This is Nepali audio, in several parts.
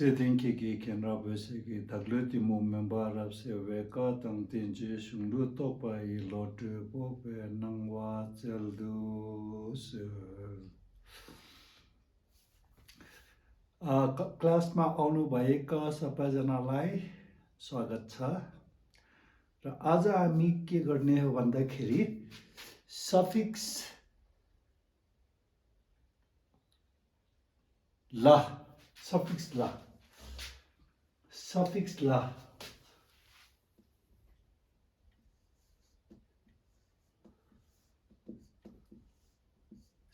Zedinki ki kenrabese ki tagluti mu membarab se veka tang tinje shunglu topa I lotu pope nangwa cheldu se क्लासमा आउनु भएका सबैजनालाई स्वागत छ र आज हामी के गर्ने हो भन्दाखेरि सफिक्स ला सफिक्स ला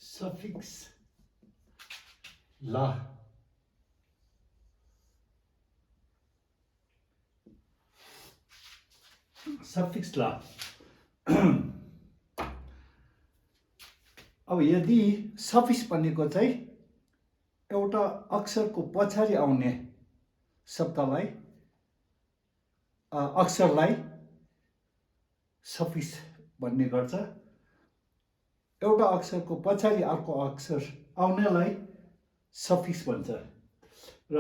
सफिक्स ला अब यदि सफिक्स भनेको चाहिँ एउटा अक्षरको पछाडि आउने शब्दलाई अक्षरलाई सफिक्स भन्ने गर्छ एउटा अक्षरको पछाडि अर्को अक्षर आउनेलाई सफिक्स भन्छ र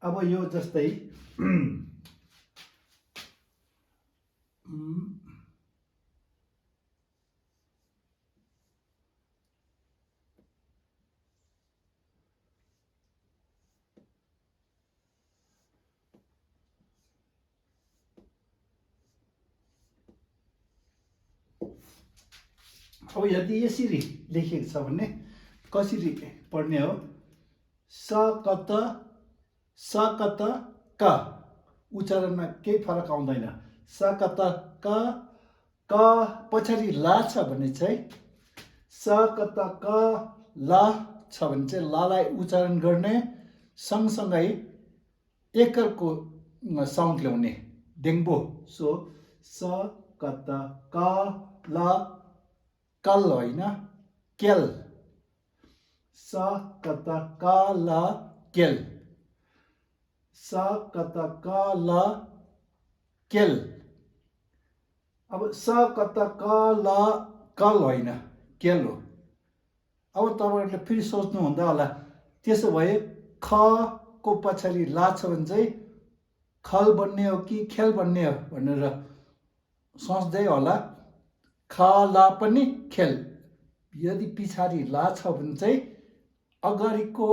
अब यो जस्तै अब यदि यसरी लेखिएको छ भने कसरी पढ्ने हो सकत क उच्चारणमा केही फरक आउँदैन सकत क पछाडि ला छ भने चाहिँ सकत क ला छ भने चाहिँ लालाई उच्चारण गर्ने सँगसँगै एकलको साउन्ड ल्याउने डेङ्बो सो सकत क ला कल होइन केल स कत क ल केल स कत क ल केल अब स कत क ल कल होइन केल हो अब तपाईहरुले फेरि सोच्नु हुँदा होला त्यसो भए ख को पछाडि ला छ भने चाहिँ खल बन्ने हो कि खेल बन्ने हो भनेर सोच्दै होला खाला पनि खेल यदि पछाडि ला छ भने चाहिँ अगाडिको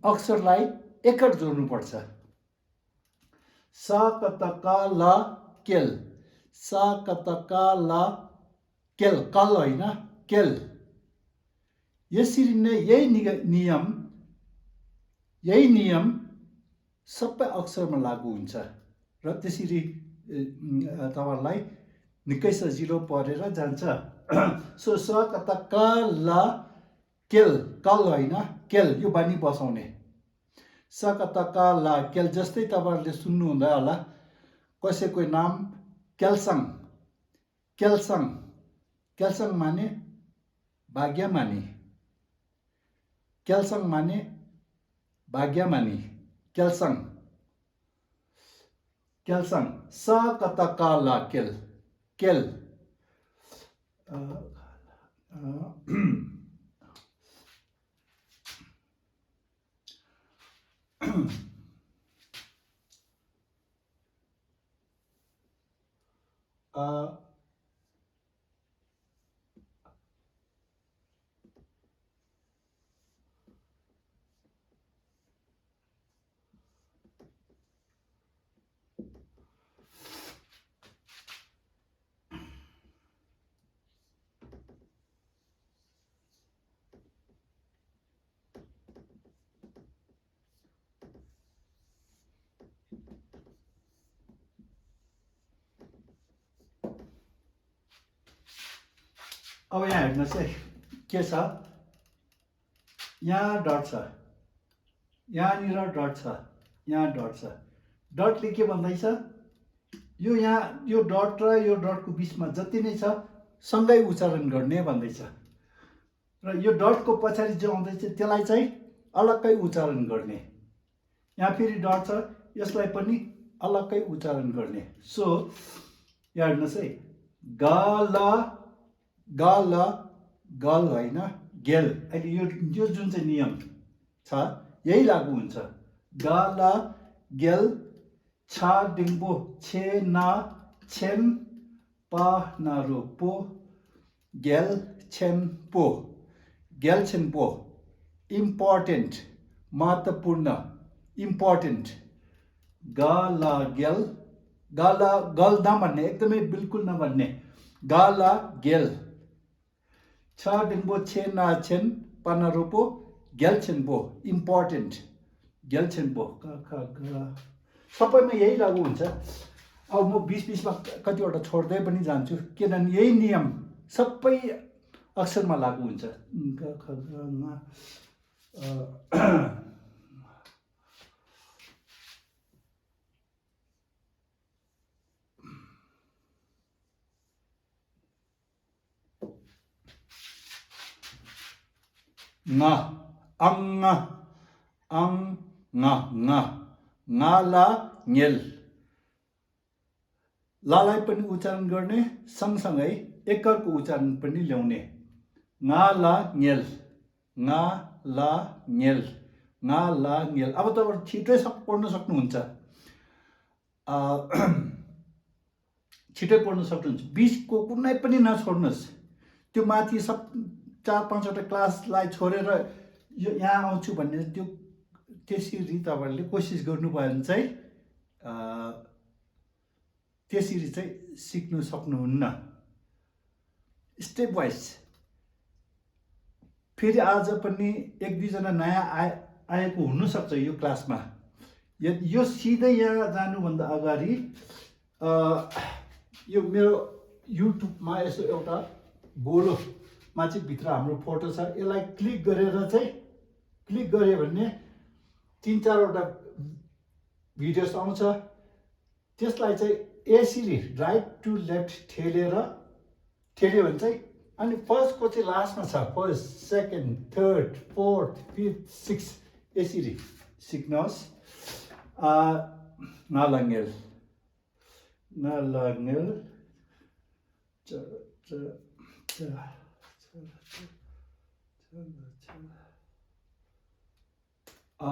अक्षरलाई एकट जोड्नु पर्छ स कत क ल केल स कत क ल केल कल होइन केल यसरी नै यही नियम सबै अक्षरमा लागू हुन्छ र त्यसरी तपाईहरुलाई निकै सजिलो परेर जान्छ सो स कत क ल केल कल होइन केल यो बानी बसाउने स कत क ल केल जस्तै तपाईहरुले सुन्नु हुँदा होला कसैको नाम केलसङ माने भाग्यमानी केलसङ माने भाग्यमानी केलसङ स कत क ल केल केल अब यहाँ हेर्नुहोस् है के छ यहाँ डट छ यहाँनिर डट छ यहाँ डट छ डटले के भन्दैछ यो यहाँ यो डट र यो डटको बिचमा जति नै छ सँगै उच्चारण गर्ने भन्दैछ र यो डटको पछाडि जो आउँदैछ त्यसलाई चाहिँ अलग्गै उच्चारण गर्ने यहाँ फेरि डट छ यसलाई पनि अलग्गै उच्चारण गर्ने सो यहाँ हेर्नुहोस् है गल गल गल होइन गेल अहिले यो जुन चाहिँ नियम छ यही लागू हुन्छ गाला गेल छा डिंगबो छे ना छेन पा नारो पो गेल छेन पो गेल छेन पो इम्पोर्टेन्ट महत्त्वपूर्ण इम्पोर्टेन्ट गाला गेल गाला गल नभन्ने एकदमै बिल्कुल नभन्ने गाला गेल छ डिंगबो छे ना छेन पाना रोपो गेल छेन पो इम्पोर्टेन्ट गेल छेन पो सबैमा यही लागु हुन्छ अब म बिचमा कतिवटा छोड्दै पनि जान्छु किनभने यही नियम सबै अक्षरमा लागु हुन्छ nga anga ang nga ngala ngel लालाई पनि उच्चारण गर्ने सँगसँगै एकरको उच्चारण पनि ल्याउने ngala ngel ngala ngel ngala ngel अब तपाईहरु छिटै पढ्न सक्नुहुन्छ छिटै पढ्न सक्नुहुन्छ बीचको कुनै पनि नछोड्नुस् त्यो माथि सब 4-5 वटा क्लासलाई छोडेर यो यहाँ आउँछु भन्ने त्यो त्यसरी तपाईहरुले कोसिस गर्नुभयो भने चाहिँ त्यसरी चाहिँ सिक्नु सक्नुहुन्न स्टेप वाइज फेरि आज पनि 1-2 जना नयाँ आएको हुन सक्छ यो क्लासमा यो सिधै यहाँ जानुभन्दा अगाडि यो मेरो युट्युबमा यसो एउटा गोलो मा चाहिँ भित्र हाम्रो फोटो छ यसलाई क्लिक गरेर चाहिँ क्लिक गरे भने 3-4 वटा भिडियोस आउँछ त्यसलाई चाहिँ यसरी राइट टु लेफ्ट ठेल्यो भने चाहिँ अनि फर्स्टको चाहिँ लास्टमा छ first second third fourth fifth six यसरी सिक्नुहोस् नलङ्गेल नलङ्गेल अब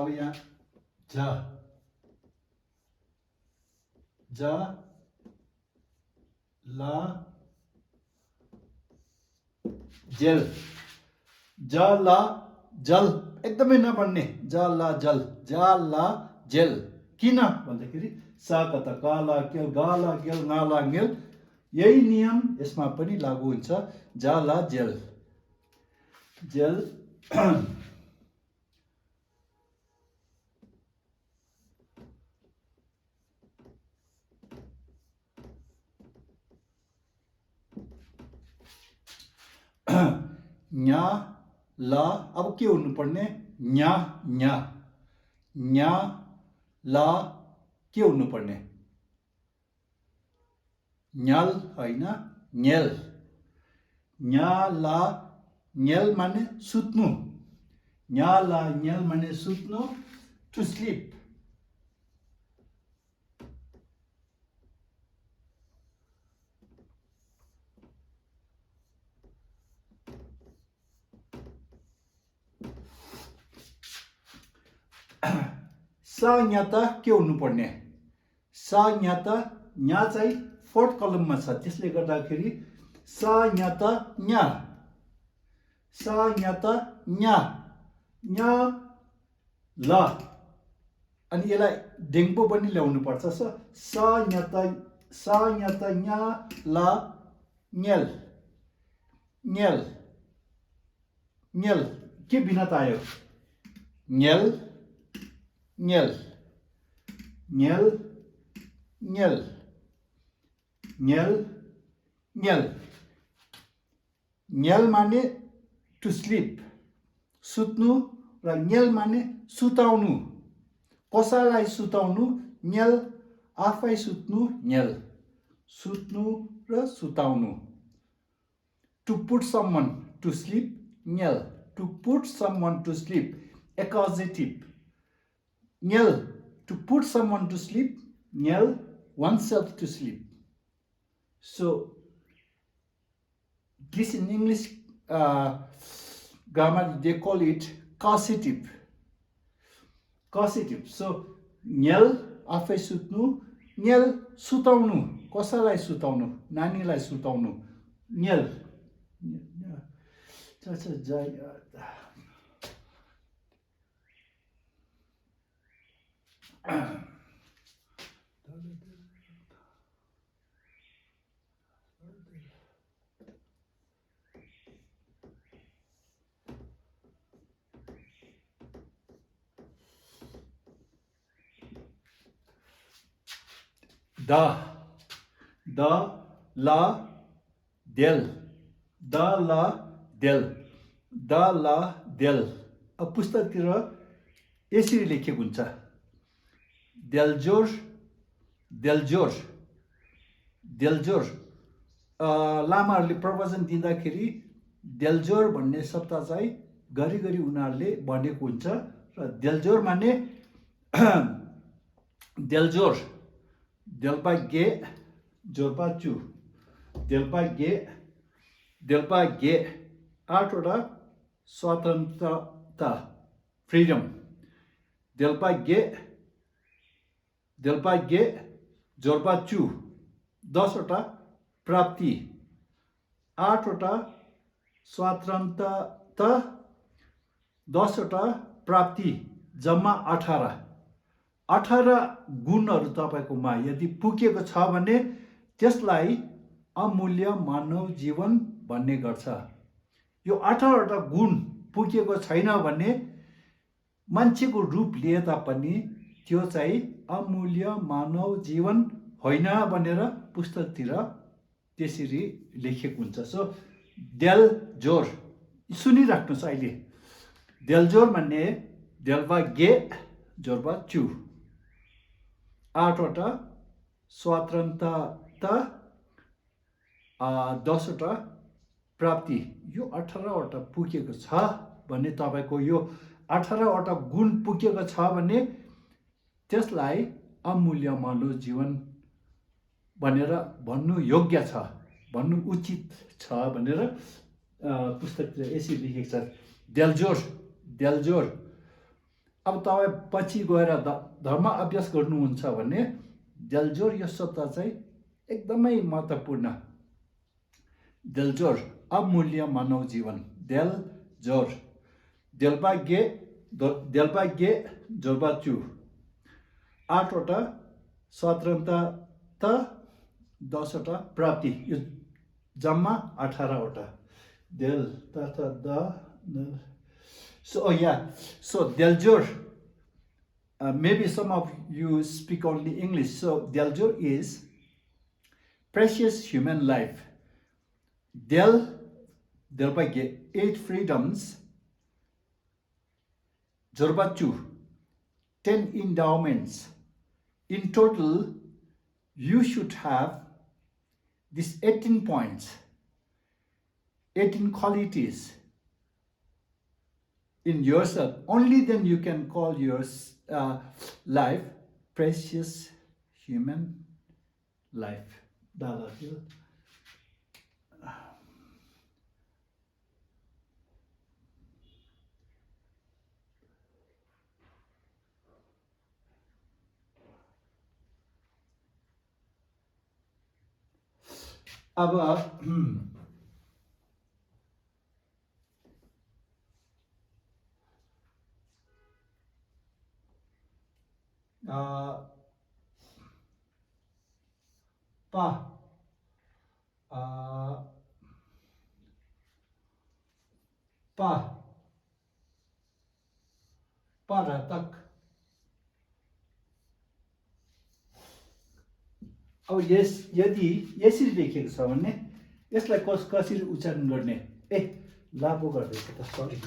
यहाँ ज ला जेल ज ला जल एकदमै नपढ्ने ज ला जल ज ला जेल किन भन्दाखेरि सा कता काला केल गाला गेल नाला गेल यही नियम यसमा पनि लागू हुन्छ ज ला जेल जेल न्या ला अब के हुनु पर्ने न्या न्या न्या ला के हुनु पर्ने न्याल हैन न्याल न्या ला न्याल माने सुत्नु न्या ला न्याल माने सुत्नु टु स्लीप सा न्याता के हुनु पर्ने सा न्याता न्या चाहिँ फोर्थ कलममा छ त्यसले गर्दाखेरि सा न्याता न्या सा न्याता न्या न्या ल अनि यसलाई डेङ्पो पनि ल्याउनु पर्छ सा न्याता न्या ल न्याल न्याल न्याल के भिन्नता आयो न्याल न्याल न्याल न्याल न्याल न्याल न्याल माने टु स्लीप सुत्नु र न्याल माने सुताउनु कसैलाई सुताउनु न्याल आफै सुत्नु न्याल सुत्नु र सुताउनु to put someone to sleep न्याल to put someone to sleep एक्जिटिभ Nyal, to put someone to sleep, nyal oneself to sleep. So, This in English grammar they call it causative. Causative. So न्यल आफै सुत्नु, न्यल सुताउनु, कसैलाई सुताउनु, नानीलाई सुताउनु, न्यल. द ल देल, द ल देल, द ल देल. अब पुस्तकतिर यसरी लेखिएको हुन्छ देलजोर, देलजोर, देलजोर. लामाहरूले प्रवचन दिँदाखेरि देलजोर भन्ने शब्द चाहिँ घरिघरि उनीहरूले भनेको हुन्छ र देलजोर माने देलजोर, देल्पा गे जोर्पा चु, देल्पा गे 8वटा स्वतन्त्रता फ्रिडम, देल्पा गे जोर्पा चु 10वटा प्राप्ति, 8वटा स्वतन्त्रता 10वटा प्राप्ति, जम्मा 18 गुणहरू तपाईकोमा यदि पुगेको छ भने त्यसलाई अमूल्य मानव जीवन भन्ने गर्छ. यो 18वटा गुण पुगेको छैन भने मान्छेको रूप लिए तापनि त्यो चाहिँ अमूल्य मानव जीवन होइन भनेर पुस्तकतिर त्यसरी लेखिएको हुन्छ. सो देलजोर सुनिराख्नुहोस् अहिले. देलजोर भन्ने देल्पा गे जोर्पा चु 8वटा स्वतन्त्रता 10वटा प्राप्ति. यो 18वटा पुगेको छ भने तपाईँको यो 18वटा गुण पुगेको छ भने त्यसलाई अमूल्य मानव जीवन भनेर भन्नु योग्य छ, भन्नु उचित छ भनेर पुस्तकतिर यसरी लेखेको छ. देलजोर, देलजोर. अब तपाईँ पछि गएर धर्म अभ्यास गर्नुहुन्छ भने देलजोर यो शब्द चाहिँ एकदमै महत्त्वपूर्ण. देलजोर अमूल्य मानव जीवन, देलजोर. देल्पा गे जोर्पा चु 8वटा स्वतन्त्रता 10वटा प्राप्ति, यो जम्मा 18वटा. देल तथा the. So Deljor, maybe some of you speak only English. So Deljor is precious human life. Delpage 8 freedoms. Jorbachu 10 endowments. In total, you should have these 18 points, 18 qualities in yourself. Only then you can call your life precious human life. अब परतक. अब यदि यसरी लेखेको छ भने यसलाई कसरी उच्चारण गर्ने? लापो गर्दैछ त, सरी.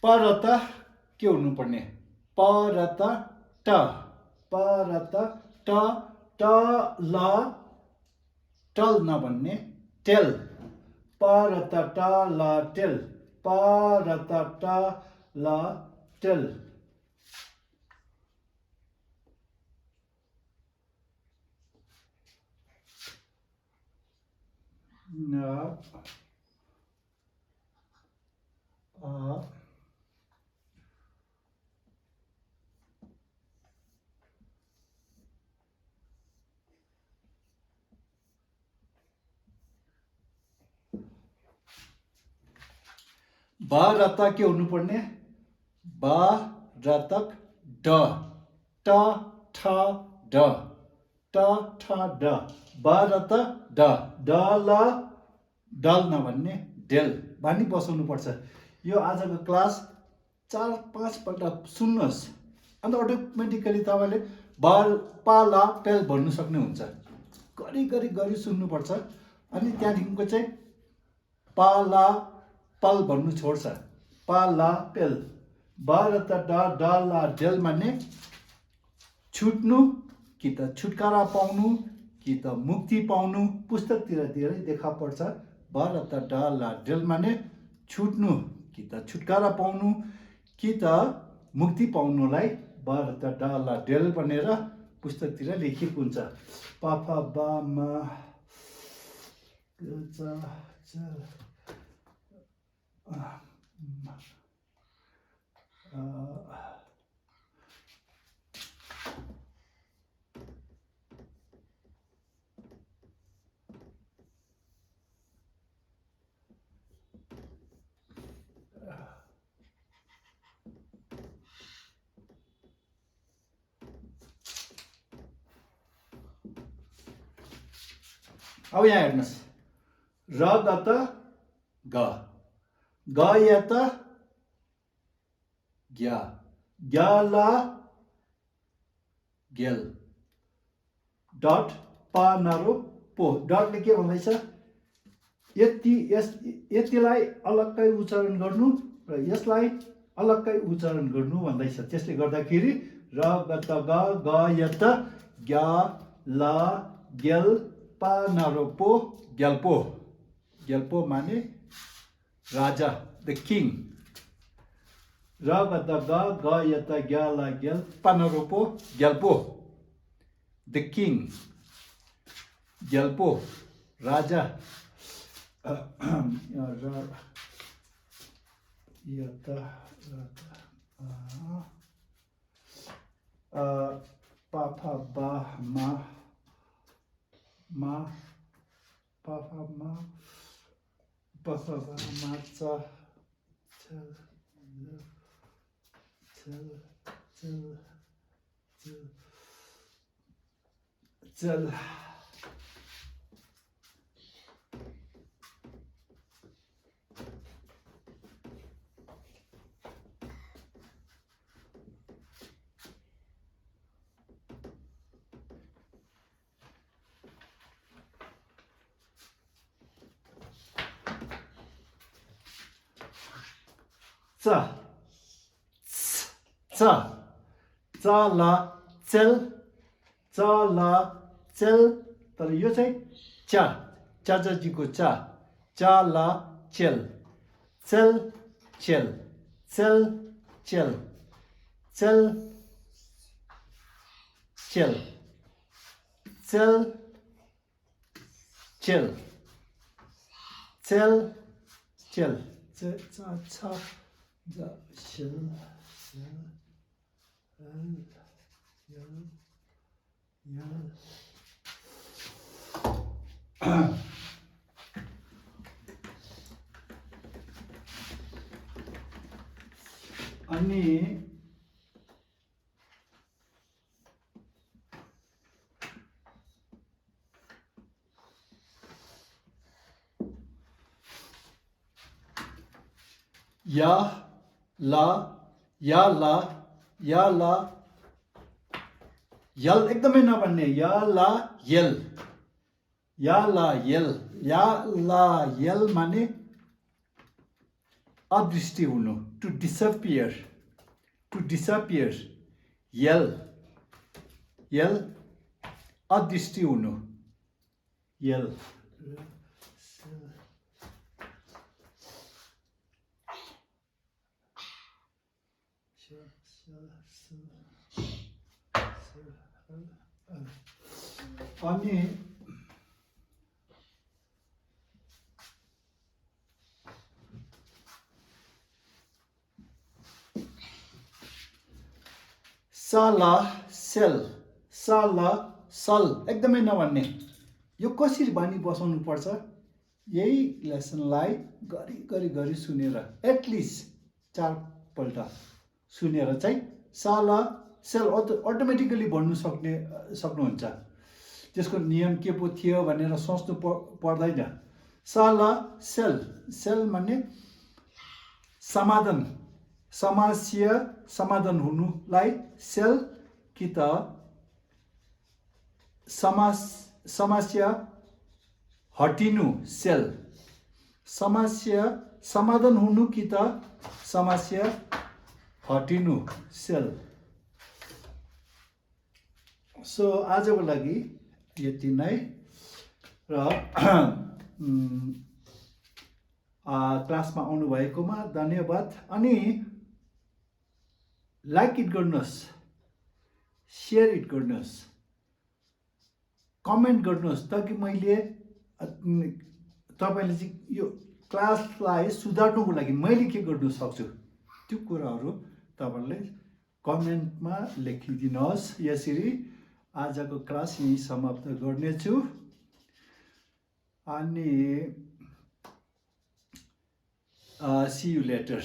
परत के हुनुपर्ने? परत ट, परत ट, ट ल टल नभन्ने टेल. परत ट ल टेल, पा र त ट ल टेल न अ बा र त के हुनुपर्ने बा र तक ड ट ठ ड ट ठ ड बा र त ड ड ल डल नभन्ने डेल भनी बसाउनु पर्छ यो आजको क्लास 4-5 पल्ट सुन्नुहोस् अन्त अटोमेटिकली तपाईँले पा ला टेल भन्नु सक्नुहुन्छ गरी सुन्नुपर्छ अनि त्यहाँदेखिको चाहिँ पा ला पल भन्नु छोड्छ पा ला टेल बा र त ड ला डेल माने छुट्नु कि त छुटकारा पाउनु कि त मुक्ति पाउनु पुस्तकतिर धेरै देखा पर्छ बा र त ड ला डेल माने छुट्नु कि त छुटकारा पाउनु कि त मुक्ति पाउनुलाई बा र त ड ला डेल भनेर पुस्तकतिर लेखिएको हुन्छ पाफा बा मा अब यहाँ हेर्नुहोस् र ग त ग ग य त ग्या ग्या ला गेल डट पा नरो पो डटले के भन्दैछ यतिलाई अलग्गै उच्चारण गर्नु र यसलाई अलग्गै उच्चारण गर्नु भन्दैछ त्यसले गर्दाखेरि र ग त ग य त ग्या ला गेल पा नरो पो ग्याल्पो माने राजा द किङ र ग त ग य त ग्या ला गेल पा नरो पो ग्याल्पो द किङ ग्याल्पो राजा र य त पाफा बा मा पाफा मा पाफा बा मा च चल च ला चल तर यो चाहिँ चाचाजीको च ला चेल चल चेल चल चेल चल चेल चल चेल चल चेल अनि या ला यल एकदमै नभन्ने या ला यल माने अदृष्टि हुनु टु डिसअपियर यल अदृष्टि हुनु यल अनि सल सेल सल सल एकदमै नभन्ने यो कसरी बानी बसाउनु पर्छ यही लेसनलाई गरी सुनेर एटलिस्ट 4 पल्ट सुनेर चाहिँ सल सेल अटोमेटिकली भन्नु सक्नुहुन्छ त्यसको नियम के पो थियो भनेर सोच्नु पर्दैन सल सेल सेल भन्ने समाधान समस्या समाधान हुनुलाई सेल कि त समस्या हटिनु सेल समस्या समाधान हुनु कि त समस्या हटिनु सेल सो आजको लागि यति नै र क्लासमा आउनु भएकोमा धन्यवाद अनि लाइक इट गर्नुहोस् शेयर इट गर्नुहोस् कमेन्ट गर्नुहोस् ताकि मैले तपाईले चाहिँ यो क्लासलाई सुधार्नुको लागि मैले के गर्नु सक्छु त्यो कुराहरू तपाईले कमेन्टमा लेखिदिनुहोस् यसरी आजको क्लास यही समाप्त गर्नेछु अनि see you later